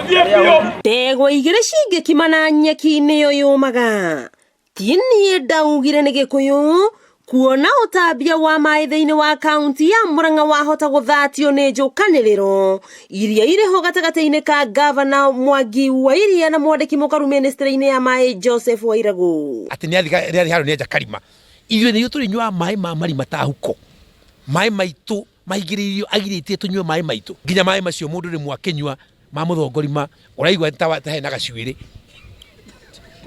Ndegwa igĩrĩ cingĩkimana nyeki nĩyo yũmaga. Ti niĩ ndaugire nĩ Gĩkũyũ kuona ũtambia wa maĩ thĩinĩ wa kaunti ya Murang'a wahota gũthatio nĩ njũkanĩrĩro iria irĩ ho gatagatĩ-inĩ ka gavana Mwangi wa Iria na mwandĩki mũkaru ministry-inĩ ya maĩ Joseph Wairagũ. Atĩ nĩ athiĩ handũ nĩ enja karima. Ithuĩ nĩ ithuĩ tũrĩnyuaga maĩ ma marima ta huko. Maĩ maitũ maingĩrĩirio agirĩtie tũnyue maĩ maitũ. Nginya maĩ macio mũndũ rĩmwe akĩnyua ma mũthongorima ũraigua ta ta hena gacuĩrĩ.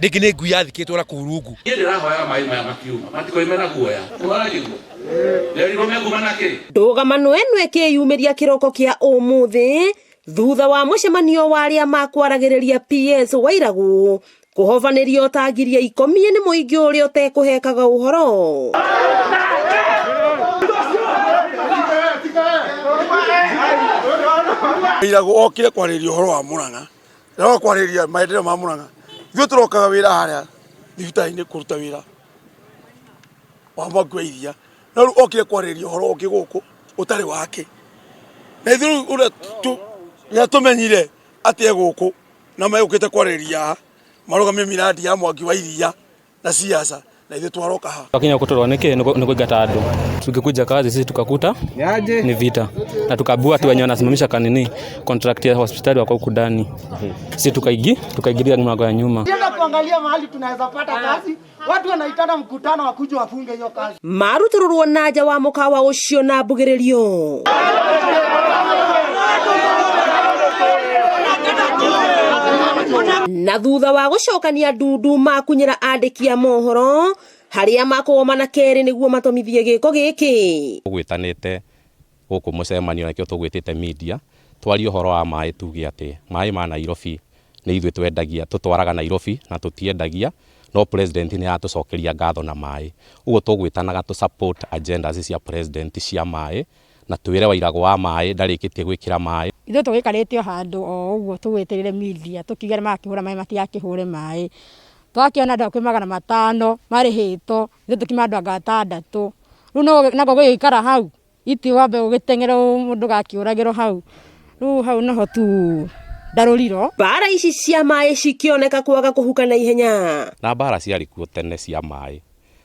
Rĩngĩ nĩ ngui yathikĩtwo na kũu rungu. Niĩ ndĩrahoyaga maĩ maya makiuma matikoime na guoya. Nĩmũranjigua? Nderirwo mekuma na kĩ? Ndũgamano ĩno ĩkĩyumĩria kĩroko kĩa ũmũthĩ thutha wa mũcemanio wa arĩa makwaragĩrĩria PS Wairagũ kũhobanĩrio ta ngiria ikomie nĩ mũingĩ ũrĩa ũtekũhekaga ũhoro. Wairagũ okire kwarĩrĩria ũhoro wa Murang'a, ndaroka kwarĩrĩria maendeleo ma Murang'a. Ithuĩ tũrokaga wĩra harĩa thibitarĩ-inĩ kũruta wĩra wa Mwangi wa Iria, no rĩu okire kwarĩrĩria ũhoro ũngĩ gũkũ ũtarĩ wake. Na ithuĩ rĩu ũrĩa rĩrĩa tũmenyire atĩ e gũkũ na megũkĩte kwarĩrĩria haha marũgamie miradi ya Mwangi wa Iria na siasa na ithuĩ twaroka haha. Wakinya kutoroa niki ni kuingata andu. Tukikuja kazi sisi tukakuta ni vita na tukaambiwa ati wenye wanasimamisha kanini contract ya hospitali wako huku ndani. Sisi tukaingilia mlango ya nyuma. Tuenda kuangalia mahali tunaweza pata kazi. Watu wanaitana mkutano wakuje wafunge hiyo kazi. Marutũrũrwo na nja wa mũkawa ũcio na mbugĩrĩrio. Na thutha wa gũcokania ndundu makunyĩra andĩki a mohoro harĩa makũgomana kerĩ nĩguo matũmithie gĩko gĩkĩ. Tũgwĩtanĩte gũkũ mũcemanio na nĩkĩo tũgwĩtĩte media twarie ũhoro wa maĩ tuge atĩ maĩ ma Nairobi nĩ ithuĩ twendagia tũtwaraga Nairobi na tũtiendagia no president nĩ aratũcokeria ngatho na maĩ. Ũguo tũgwĩtanaga tũ support agendas cia president cia maĩ na twĩre Wairagũ wa maĩ ndarĩkĩtie gwĩkĩra maĩ. Ithuĩ tũgĩikarĩte o handũ o ũguo tũgwetereire media tũkiuge arĩa marakĩhũra maĩ matigakĩhũre maĩ. Twakĩona andũ hakuhĩ 500 marĩhĩtwo, ithuĩ tũkiuma andũ anga atandatũ. Rĩu nakuo gũgĩikara hau iti wambe ũgĩteng'ere mũndũ ũgakĩũragĩrwo hau. Rĩu hau noho tu ndarũrirwo. Mbara ici cia maĩ cikĩoneka kwaga kũhuka na ihenya. Na mbara ciarĩ kuo tene cia maĩ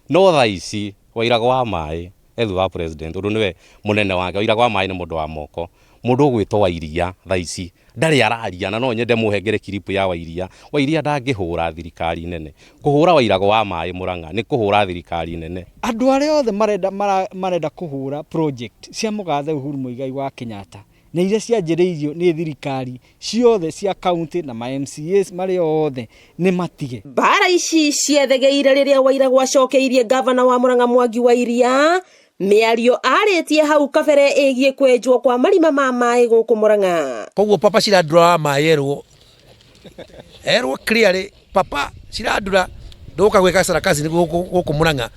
no thaa ici Wairagũ wa maĩ e thutha wa president ũndũ nĩwe mũnene wake. Wairagũ wa maĩ nĩ mũndũ wa moko. Mũndũ ũgwĩtwo Wairia thaa ici ndarĩ araria na no nyende mũhengere clip ya Wairia. Wairia ndangĩhũra thirikari nene. Kũhũra Wairagũ wa maĩ Murang'a nĩ kũhũra thirikari nene. Andũ arĩa othe marenda marenda kũhũra project cia mũgathe Uhuru Muigai wa Kenyatta na iria cianjĩrĩirio nĩ thirikari ciothe cia county na ma MCAs marĩ othe nĩ matige. Mbara ici ciathegeire rĩrĩa Wairagũ acokeirie ngavana wa Murang'a Mwangi wa Iria mĩario arĩtie hau kabere ĩgiĩ kwenjwo kwa marima ma maĩ gũkũ Murang'a. Koguo Papa Shirandula wa maĩ erwo erwo clearly Papa Shirandula ndũgũka gwĩka sarakasi gũkũ gũkũ Murang'a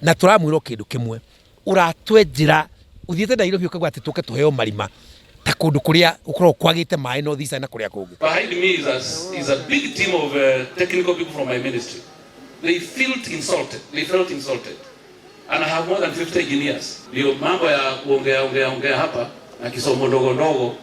na tũramwĩra kĩndũ kĩmwe ũratwenjera ũthiĩte Nairobi ũkauga atĩ tũke tũheo marima ta kũndũ kũrĩa gũkoragwo kwagĩte maĩ North Eastern na kũrĩa kũngĩ. Behind me is a big team of technical people from my ministry. They felt insulted. They felt insulted. And I have more than 50 engineers. Ndio mambo ya kuongea ongea ongea hapa na kisomo ndogo ndogo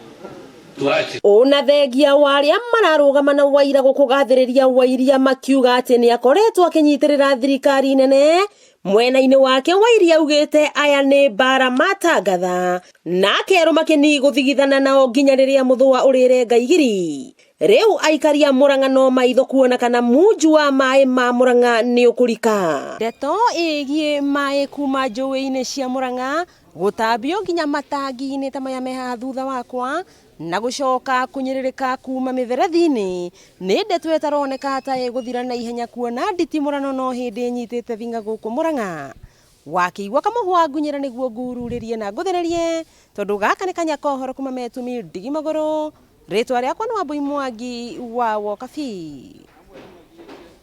tuache. Ona thengia wa arĩa mararũgama na Wairagũ kũgathĩrĩria Wairia makiuga atĩ nĩ akoretwo akĩnyitĩrĩra thirikari nene mwena-inĩ wake Wairia augĩte aya nĩ mbara matangatha na akerwo makĩni gũthigithana nao nginya rĩrĩa mũthũa ũrĩrenga igiri. Rĩu aikari a Murang'a no maitho kuona kana munju wa maĩ ma Murang'a nĩ ũkũrika. Ndeto ĩgiĩ maĩ kuma njũĩ-inĩ cia Murang'a gũtambio nginya matangi-inĩ ta maya me haha thutha wakwa na gũcoka kũnyĩrĩrĩka kuma mĩberethi-inĩ nĩ ndeto ĩtaroneka ta ĩgũthira na ihenya kuona nditimũrano no hĩndĩ ĩnyitĩte thing'a gũkũ Murang'a. Wakĩigua kamũhwa ngunyĩra nĩguo ngururĩrie na ngũthererie tondũ gaka nĩ kanya ka ũhoro kuma Metumi ndigi magũrũ. Rĩtwa rĩakwa nĩ Wambui Mwangi wa Wokabi.